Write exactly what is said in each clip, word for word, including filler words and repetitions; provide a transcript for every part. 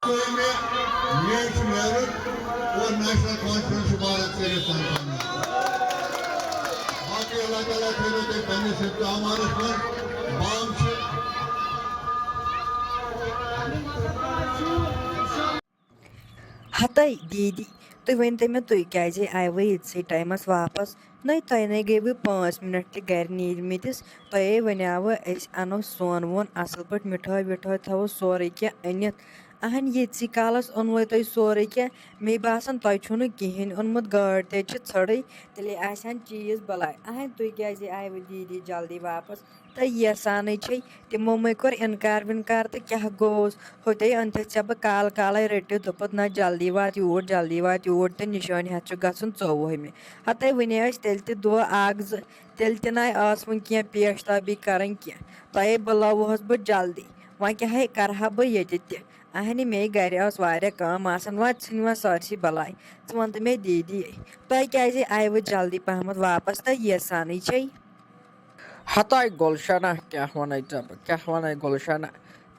مےٚ چھُ میرٹ اور نیشنل کانفرنس چھُ بھارت کٔرِتھ تَمہِ پننہِ۔ باقٕے اللہ تعالیٰ تھٲوِو تُہۍ پننِس حفظ و امانس منٛز۔ بام چھِ۔ ہتے دیٖدی، تُہۍ ؤنۍ تو مےٚ، تُہۍ کیٛازِ آیوٕ ییٖتسٕے ٹایمَس واپس؟ نَے، تۄہہِ نَے گٔیوٕ پانٛژھ مِنٹ تہِ گرِ نیٖرمٕتِس۔ تۄہے وَنیٛاوٕ أسۍ اَنو سۄن وۄن اَصٕل پٲٹھۍ، مِٹھٲے وِٹھٲے تھاوو سورُے کینٛہہ أنِتھ۔ اہن، ییٖتسٕے کالَس اوٚنوَے تۄہہِ سورُے کینٛہہ۔ مےٚ باسان، تۄہہِ چھُو نہٕ کِہیٖنۍ اوٚنمُت، گٲڑۍ تہِ چھِ ژھٔڑٕے، تیٚلے آسہِ ہن چیٖز بَلاے۔ اہن، تُہۍ کیٛازِ آیوٕ دیٖدی جلدی واپس؟ تہٕ یژھانٕے چھے، تِمو مَے کوٚر اِنکار وِنکار تہٕ کیٛاہ گوٚوس؟ ہوٚتے أنتھَے ژےٚ بہٕ کال کالَے رٔٹِتھ، دوٚپُتھ، "نہ، جلدی وات یوٗر، جلدی وات یوٗر، تہٕ نِشٲنۍ ہٮ۪تھ چھُ گژھُن ژوٚوُہمہِ۔" ہتے وٕنے ٲسۍ تیٚلہِ تہِ دۄہ اَکھ زٕ، تیٚلہِ تہِ نَے ٲس وۄنۍ کینٛہہ پیش تابی کَرٕنۍ کینٛہہ۔ تۄہے بُلٲوہَس بہٕ جلدی، وۄنۍ کیٛاہے کَرٕہا بہٕ ییٚتہِ تہِ؟ اہنہِ، مے گرِ ٲس واریاہ کٲم آسان، وۄنۍ ژھٕنۍ وۄنۍ سٲرسٕے بلاے۔ ژٕ وَن تہٕ مے دیٖدی، تۄہہِ کیٛازِ آیوٕ جلدی پہمتھ واپس؟ تۄہہِ یژھانٕے چھے۔ ہتاے گُلشنہ، کیٛاہ وَنے ژےٚ بہٕ، کیٛاہ وَنے گُلشنہ؟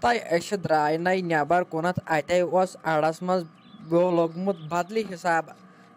تۄہہِ أسۍ درٛاے نَے نٮ۪بر کُنتھ، اَتے اوس اَڑس منٛز بیوٚل لوٚگمُت بدلہِ حسابہٕ۔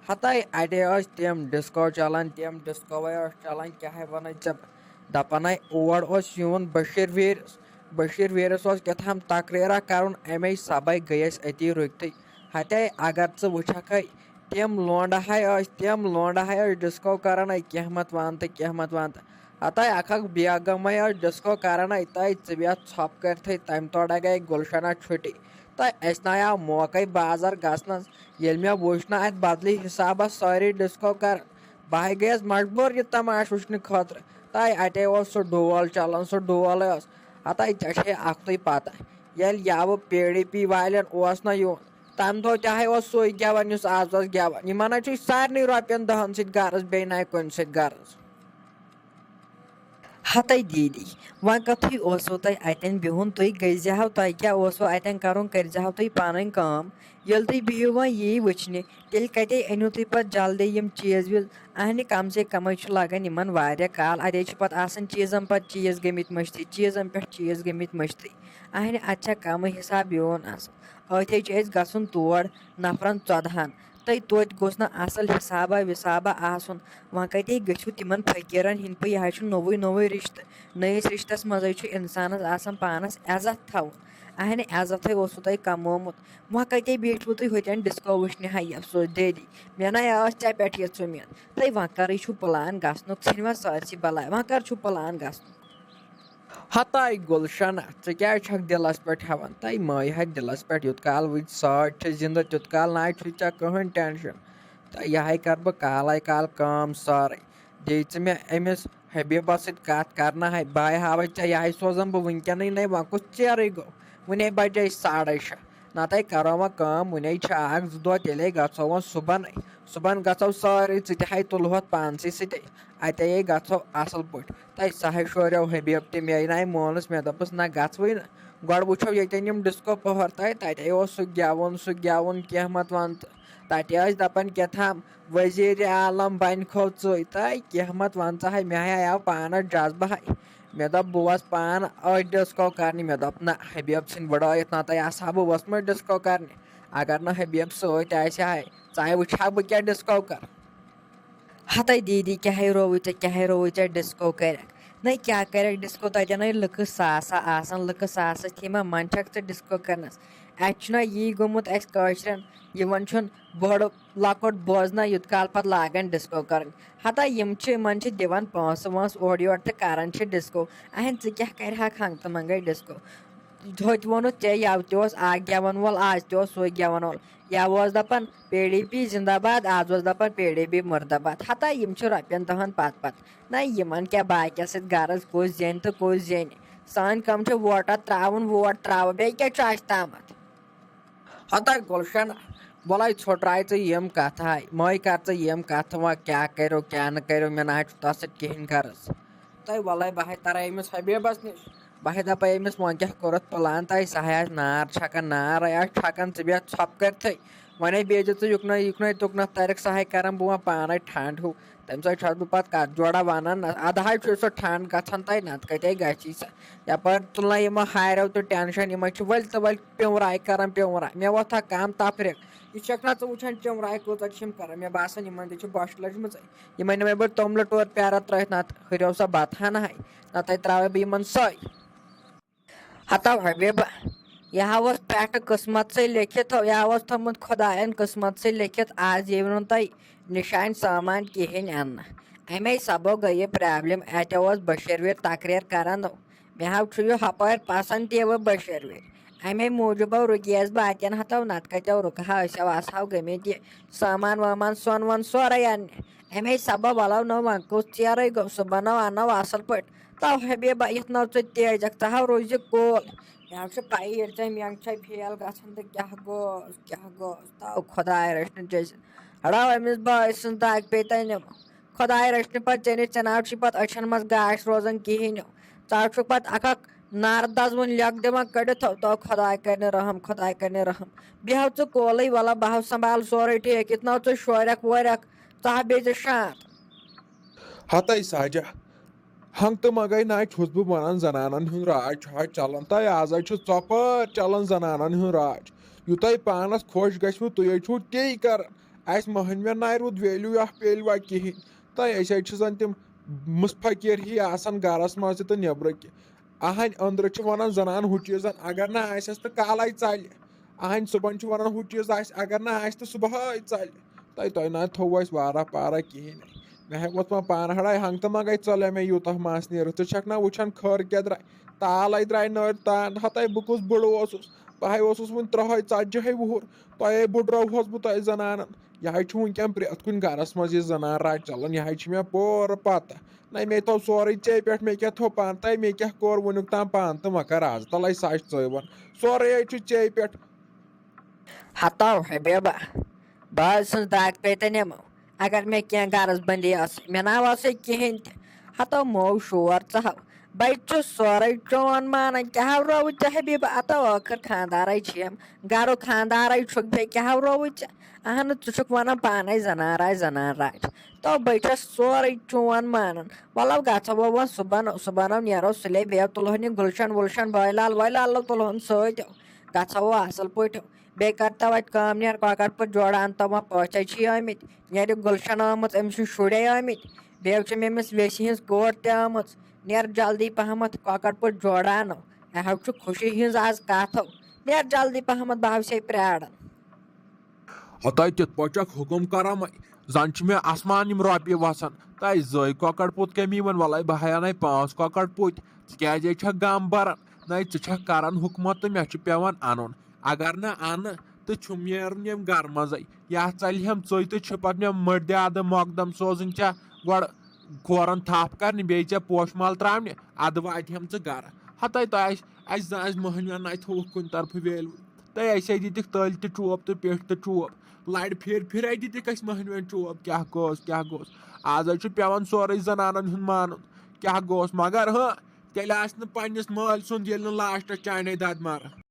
ہتاے اَتے ٲسۍ تِم ڈسکو چلان، تِم ڈسکوے ٲسۍ چلان، کیٛاہ وَنے ژےٚ بہٕ؟ دَپان ہے اور اوس یُن بشیٖر ویٖرِس، بشیٖر ویٖرِس اوس کیٛاہ تام تقریٖرا کَرُن، اَمے سبے گٔے أسۍ أتی رُکتٕے۔ ہتے اگر ژٕ وٕچھکھے، تِم لونڈٕ ہاے ٲسۍ، تِم لونڈٕ ہاے ٲسۍ ڈسکو کران، اے کینٛہہ مت وَن تہٕ کینٛہہ مت وَن تہٕ۔ ہتے اکھ اکھ بیگم ہے ٲسۍ ڈسکو کران، اے تہٕ ژٕ بیٚہہ ژھۄپہٕ کٔرتھٕے، تَمہِ تورٕ گٔے گُلشنہ چھُٹی۔ تہٕ اَسہِ نہ آو موقعے بازر گژھنس، ییٚلہِ مےٚ وٕچھ نہ اَتہِ بدلٕے حسابس سٲری ڈسکو کران۔ بہٕ ہے گٔیَس مجبوٗر یہِ تماشہٕ وٕچھنہٕ خٲطرٕ۔ تہٕ اَتے اوس سُہ ڈول چلان، سُہ ڈول اوس۔ ہتے ژےٚ چھے اَکھتُے پتہ، ییٚلہِ یَوٕ پی ڈی پی والٮ۪ن اوس نہ یُن، تَمہِ دۄہ تہِ ہے اوس سُے گٮ۪وان یُس آز اوس گٮ۪وان۔ یِمن ہے چھُ سارنٕے رۄپین دَہن سۭتۍ غرض، بیٚیہِ نہ کُنہِ سۭتۍ غرض۔ ہتے دیٖدی، وۄنۍ کتھٕے اوسوٕ تۄہہِ اتٮ۪ن بِہُن؟ تُہۍ گٔژھۍ زِ ہاو، تۄہہِ کیٛاہ اوسوٕ اتٮ۪ن کرُن؟ کٔرۍ زِ ہاو تُہۍ پنٕنۍ کٲم۔ ییٚلہِ تُہۍ بِہِو وۄنۍ یی وٕچھنہِ، تیٚلہِ کتے أنِو تُہۍ پتہٕ جلدی یِم چیٖز ویٖز؟ اہنہِ، کم سے کمے چھُ لگان یِمن واریاہ کال۔ اتے چھُ پتہٕ آسان چیٖزن پتہٕ چیٖز گٔمٕتۍ مٔشتٕے، چیٖزن پٮ۪ٹھ چیٖز گٔمٕتۍ مٔشتٕے۔ اہنہِ، اتہِ چھا کمٕے حساب یِوان آسان؟ أتھے چھُ اَسہِ گژھُن تور نفرن ژۄدہن۔ تہٕ توتہِ گوٚژھ نہٕ اصل حسابہ وسابہ آسُن۔ وۄنۍ کتے گٔژھِو تِمن فقیرن ہِنٛدۍ پٲٹھۍ؟ یہِ حظ چھُ نوٚوُے نوٚوُے رشتہٕ۔ نٔیِس رشتس منٛزے چھُ انسانس آسان پانس عزت تھاوُن۔ اہنہِ، عزتھے اوسوٕ تۄہہِ کمومُت۔ وۄنۍ کتے بیٖٹھوٕ تُہۍ ہوٚتٮ۪ن ڈسکو وٕچھنہِ؟ ہا یپسوز دیدی، مےٚ نہ ٲس ژےٚ پٮ۪ٹھ یہِ ژُمید۔ تہٕ وۄنۍ کرٕے چھُو پلان گژھنُک؟ ژھٕنۍ وۄنۍ سٲرسٕے بلاے، وۄنۍ کر چھُو پلان گژھنُک؟ ہتاے گُلشنہ، ژٕ کیٛازِ چھکھ دِلس پٮ۪ٹھ ہٮ۪وان؟ تَے مٲے ہا دِلس پٮ۪ٹھ، یوٗت کال وٕنہِ سٲڑۍ چھِ زِندٕ، تیوٗت کال نہ چھُے ژےٚ کٕہٕنۍ ٹینشن۔ تہٕ یہِ ہاے کر بہٕ کالے کال کٲم سٲرٕے۔ دِیہِ ژٕ مےٚ أمِس حبیبس سۭتۍ کتھ کرناوہے، بہٕ ہاے ہاوے ژےٚ، یہِ ہاے سوزن بہٕ وٕنکیٚنٕے۔ نَے وۄنۍ کُس ژیرٕے گوٚو، وُنے بجے ساڑے شےٚ۔ نتہٕ کرو وۄنۍ کٲم، وُنے چھِ اکھ زٕ دۄہ، تیٚلے گژھو وۄنۍ صُبحن۔ صُبحن گژھو سٲرٕے، ژٕ تہِ ہاے تُلہوتھ پانسٕے سۭتۍ۔ اتے گژھو اصل پٲٹھۍ۔ تہٕ سُہ ہاے شوریو حبیب تہِ، مےٚ ناے مونُس، مےٚ دوٚپُس، "نہ، گژھوٕے نہٕ۔ گۄڈٕ وٕچھو ییٚتٮ۪ن یِم ڈسکو پۄہر تہٕ تتے اوس سُہ گٮ۪وُن، سُہ گٮ۪وُن کینٛہہ مت وَن تہٕ۔ تتے ٲسۍ دپان کیٛاہ تام، 'وزیر عالم بنہِ کھو ژٕے'، تہٕ کینٛہہ مت وَن ژٕ ہاے، مےٚ ہاے آو پانس جذبہٕ ہاے۔" مےٚ دوٚپ، "بہٕ وَسہٕ پانہٕ أتھۍ ڈسکو کرنہِ۔" مےٚ دوٚپ، "نہ، حبیب ژھٕنۍ بڑٲیِتھ، نتہٕ آسہٕ ہا بہٕ ووٚتھمُت ڈسکو کرنہِ۔ اگر نہٕ حبیب سۭتۍ آسہِ ہاے، ژٕ ہاے وٕچھ ہا بہٕ کیٛاہ ڈسکو کرٕ۔" ہتے دیدی، کیٛاہ ہے رووُے ژےٚ، کیٛاہ ہے رووُے ژےٚ ڈسکو کرکھ؟ نَے کیٛاہ کرکھ ڈسکو، تتٮ۪ن ہے لُکہٕ ساسہٕ آسان، لُکہٕ ساسہٕ تھی ما منٛدچھکھ ژٕ ڈسکو کرنس؟ اتہِ چھُنہ یی گوٚمُت اسہِ کٲشرٮ۪ن، یِوان چھُنہٕ بوٚڑ لۄکُٹ بوزنہ یوٗت کال پتہٕ لاگان ڈسکو کرٕنۍ۔ ہتا یِم چھِ، یِمن چھِ دِوان پونٛسہٕ وونٛسہٕ اورٕ یورٕ تہٕ کران چھِ ڈسکو۔ اہن، ژٕ کیٛاہ کرِہکھ ہنٛگتہٕ منٛگے ڈسکو؟ ہوٚتہِ ووٚنُتھ ژےٚ، یَوٕ تہِ اوس اکھ گٮ۪ون وول، آز تہِ اوس سُے گٮ۪ون وول۔ یَوٕ اوس دَپان پی ڈی پی زِندہ باد، آز اوس دَپان پی ڈی پی مُردہ باد۔ ہتا یِم چھِ رۄپیَن دَہَن پَتہٕ پَتہٕ۔ نہ، یِمَن کیٛاہ باقیَس سۭتۍ غرض، کُس زینہِ تہٕ کُس زینہِ؟ سٲنۍ کٲم چھِ ووٹَر ترٛاوُن، ووٹ ترٛاوو، بیٚیہِ کیٛاہ چھُ اَسہِ تامَتھ؟ ہتا گُلشن، وَلَے ژھوٚٹراے ژٕ یِم کَتھٕ ہاے، مٲے کَر ژٕ یِم کَتھٕ، وۄنۍ کیٛاہ کٔرِو، کیٛاہ نہٕ کٔرِو، مےٚ نہ حظ چھُ تَتھ سۭتۍ کِہیٖنۍ غرض۔ تہٕ وَلَے بہٕ ہاے تَرَے أمِس حبیبَس نِش۔ بہٕ ہے دَپَے أمِس، وۄنۍ کیٛاہ کوٚرُتھ پٕلان تۄہہِ؟ سُہ ہے آسہِ نار چھَکان، نار ہے آسہِ چھَکان، ژٕ بیٚہہ ژھۄپہٕ کٔرتھٕے۔ وۄنۍ ہے بیجہِ ژٕ یُکنَے یُکنَے تُکنَتھ تَرَکھ، سُہ ہے کَرَن بہٕ وۄنۍ پانَے ٹھنٛڈ ہیوٗ۔ تَمہِ سۭتۍ چھُس بہٕ پَتہٕ کَتھ جوڑا وَنان، نہ، اَدٕ حظ چھُ سُہ ٹھنٛڈ گژھان تۄہہِ، نَتہٕ کَتہِ گژھی سۄ؟ یَپٲرۍ تُلنَے یِمو ہاریو تہٕ ٹٮ۪نشَن، یِمَے چھِ ؤلۍ تہٕ ؤلۍ پیوٚنٛرایہِ کَران پیوٚنٛرا۔ مےٚ ووٚتھ ہا کَم تَفریٖک۔ یہِ چھَکھ نہ ژٕ وٕچھان چِمراے کۭژاہ چھِ یِم کَران؟ مےٚ باسان، یِمَن تہِ چھِ بۄچھِ لٔجمٕژٕے۔ یِمَے نِمَے بہٕ توٚملہٕ ٹور پیٛارا ترٛٲوِتھ، نَتہٕ ہُریو سۄ بَتہٕ ہَنہٕ ہَے، نَتہٕ ترٛاوَے بہٕ یِمَن سۄے۔ ہتو حبیبہ، یہِ ہا اوس پٮ۪ٹھٕ قٕسمتسٕے لیٚکھِتھ، یہِ ہا اوس تھوٚمُت خۄداین قٕسمتسٕے لیٚکھِتھ، آز یِیِو نہٕ تۄہہِ نِشانہِ سامان کِہیٖنۍ اَننہٕ۔ اَمے سببہٕ گٔے یہِ problem۔ اَتہِ اوس بشیرویر تقریر کران، مےٚ ہا چھُ یہِ ہۄپٲرۍ پسند تہِ وۄنۍ بشیرویر۔ اَمے موٗجوٗب رُکیس بہٕ اَتٮ۪ن ہتو، نتہٕ کتٮ۪و رُکہٕ ہا، أسۍ ہا آسہٕ ہاو گٔمٕتۍ یہِ سامان وامان سۄن وۄن سورُے اَننہِ۔ اَمے سببہٕ ولو نہٕ وۄنۍ کُس ژیرے گوٚو، صُبحن نو اَنو اَصٕل پٲٹھۍ۔ تو حبیبہ، یُتھ نو ژٕ تیزکھ، ژٕ ہاو روزِ کول۔ مےٚ حظ چھُ پَیی، ییٚلہِ ژےٚ مٮ۪نٛگ چھے فیل گژھان تہٕ کیٛاہ گوٚوس، کیٛاہ گوٚوس؟ تو خۄداے رٔچھِنۍ جیسن۔ ہڑاو أمِس بٲے سٕنٛز دگ پیٚیہِ تۄہہِ نِمہٕ۔ خۄداے رٔچھِنۍ پَتہٕ ژےٚ نِش، ژےٚ نہ حظ چھُے پَتہٕ أچھَن منٛز گاش روزان کِہیٖنۍ نہٕ۔ ژٕ حظ چھُکھ پَتہٕ اَکھ اَکھ نارٕ دَزوُن لیٚکھ دِوان کٔڑِتھ، تو، تو خۄداے کَرِ نہٕ رحم، خۄداے کَرِ نہٕ رحم۔ بیٚہو ژٕ کولٕے، وَلہ بہٕ ہاو سنٛبھال سورُے ٹھیٖک، یُتھ نہ ژٕ شورکھ وورکھ، ژٕ ہا بیٚیہِ زِ شانٛت۔ ہتے ساجہ، ہنٛگتہٕ منٛگے ناے چھُس بہٕ وَنان زنانن ہُنٛد راج چھُ حظ چلان۔ تۄہہِ آزے چھُ ژۄپٲرۍ چلان زنانن ہُنٛد راج۔ یہِ تۄہہِ پانس خۄش گژھِوٕ، تُہۍ ہے چھِو تی کران۔ اَسہِ مٔہنوٮ۪ن ناے رُت value یا پیلوا کِہیٖنۍ۔ تۄہہِ أسۍ ہے چھِ زن تِم مُس فقیٖر ہی آسان گرس منٛز تہِ تہٕ نیبرٕ کہِ۔ اہنٛدِ أنٛدرٕ چھِ وَنان زنان ہُہ چیٖزن، اگر نہٕ آسٮ۪س تہٕ کالے ژَلہِ۔ اہنٛدِ صُبحن چھِ وَنان ہُہ چیٖز آسہِ، اگر نہٕ آسہِ تہٕ صُبحٲے ژَلہِ۔ تۄہہِ، تۄہہِ نہ تھوٚو اَسہِ وارہ پارہ کِہیٖنۍ۔ مےٚ ہٮ۪کھ وۄتھ وۄنۍ پانہٕ ہڑاے ہنٛگتہٕ منٛگے ژَلے مےٚ یوٗتاہ مَس نیٖرِتھ۔ ژٕ چھَکھ نہ وٕچھان خٲر کیٛاہ درٛاے؟ تالے درٛاے نٔرۍ تان۔ ہَتَے بہٕ کُس بٕڑٕ اوسُس؟ بہٕ ہے اوسُس وُنہِ ترٛہَے ژَتجِہَے وُہُر۔ تۄہے بٕڑرٲوہوس بہٕ تۄہہِ زنانن۔ یہِ ہے چھُ وٕنکٮ۪ن پرٛٮ۪تھ کُنہِ گرس منٛز یہِ زنان راج چلان۔ یہِ ہے چھِ مےٚ پوٗرٕ پتہ۔ نہ، مےٚ تھوٚو سورُے ژےٚ پٮ۪ٹھ، مےٚ کیٛاہ تھوٚو پانہٕ؟ تۄہہِ مےٚ کیٛاہ کوٚر وٕنیُک تام پانہٕ تہٕ مہ کر آز تَلَے سَچ ژٲوَن۔ سورُے ہے چھُ ژےٚ پٮ۪ٹھ۔ ہتو حبیبہ، بہٕ حظ سٕنٛز دگ پیٚیہِ تۄہہِ نِمہٕ۔ اگر مےٚ کینٛہہ غرض بندی ٲس، مےٚ نہ ٲسٕے کِہیٖنۍ تہِ۔ ہتو مو شور ژٕ ہاو۔ بہٕ چھُس سورُے چون مانان، کیٛاہ ہاو رووُے ژےٚ حبیبہ؟ ہتو ٲخٕر خانٛدارے چھِ یِم، گرُک خانٛدارے چھُکھ، بیٚیہِ کیٛاہ ہاو رووُے ژےٚ؟ اہنُو، ژٕ چھُکھ وَنان پانے زنان راج، زنان راج۔ تو بہٕ چھَس سورُے چون مانان۔ وَلو گژھو وۄنۍ صُبحن، صُبحن نیرو سُلے، بیٚیہِ تُلہون یہِ گُلشن وُلشن، بٲے لال وٲے لال تُلہون سۭتۍ۔ گژھو اَصٕل پٲٹھۍ۔ بیٚیہِ کَر تو اَتہِ کٲم، نیر کۄکَر پوٗت جوڑا اَن تو وۄنۍ، پٲژھے چھی آمٕتۍ۔ نیر یہِ گُلشن آمٕژ، أمۍ سٕنٛدۍ شُرے آمٕتۍ۔ بیٚیہِ چھِ مےٚ أمِس ویسہِ ہٕنٛز کوٗر تہِ آمٕژ۔ نیر جلدی پہمتھ کۄکَر پوٗت جوڑا اَنو۔ مےٚ حظ چھُ خوشی ہٕنٛز آز کَتھ ہو۔ نیر جلدی پہمتھ، بہٕ حظ چھَسے پرٛاران۔ ہتاے تِتھ پٲٹھۍ چھکھ حُکُم کران وۄنۍ۔ زن چھِ مےٚ آسمان یِم رۄپیہِ وسان۔ تہٕ اَسہِ زٲے کۄکر پوٚت کَمہِ یِوان؟ وَلَے بہٕ ہا اَنَے پانٛژھ کۄکر پوٚتۍ۔ ژٕ کیٛازِ چھکھ غم بران؟ نَے ژٕ چھکھ کران حُکمت تہٕ مےٚ چھُ پٮ۪وان اَنُن۔ اگر نہٕ اَنہٕ تہٕ چھُم نیرُن ییٚمہِ گرٕ منٛزَے۔ یا ژَلہِ ہٮ۪م ژٕے تہٕ چھِ پتہٕ مےٚ مٔردِ اَدٕ مۄقدم سوزٕنۍ ژےٚ گۄڈٕ کھورن تھپھ کرنہِ، بیٚیہِ ژےٚ پوشہٕ مال تراونہِ، اَدٕ واتہِ ہٮ۪م ژٕ گرٕ۔ ہتاے تۄہہِ اَسہِ، اَسہِ زن اَسہِ مٔہنِوٮ۪ن نَے تھوٚوُکھ کُنہِ طرفہٕ value۔ تہٕ أسۍ ہے دِتِکھ تٔلۍ تہِ چوب تہٕ پیٚٹھۍ تہِ چوب۔ لَرِ پھِرِ پھِرِ ہے دِتِکھ اَسہِ مٔہنِوٮ۪ن چوب۔ کیٛاہ گوٚژھ، کیٛاہ گوٚژھ؟ آز حظ چھُ پٮ۪وان سورُے زنانَن ہُنٛد مانُن۔ کیٛاہ گوٚژھ؟ مگر ہاں، تیٚلہِ آسہِ نہٕ پنٛنِس مٲلۍ سُنٛد ییٚلہِ نہٕ lastس چانَے دَد مَرٕ۔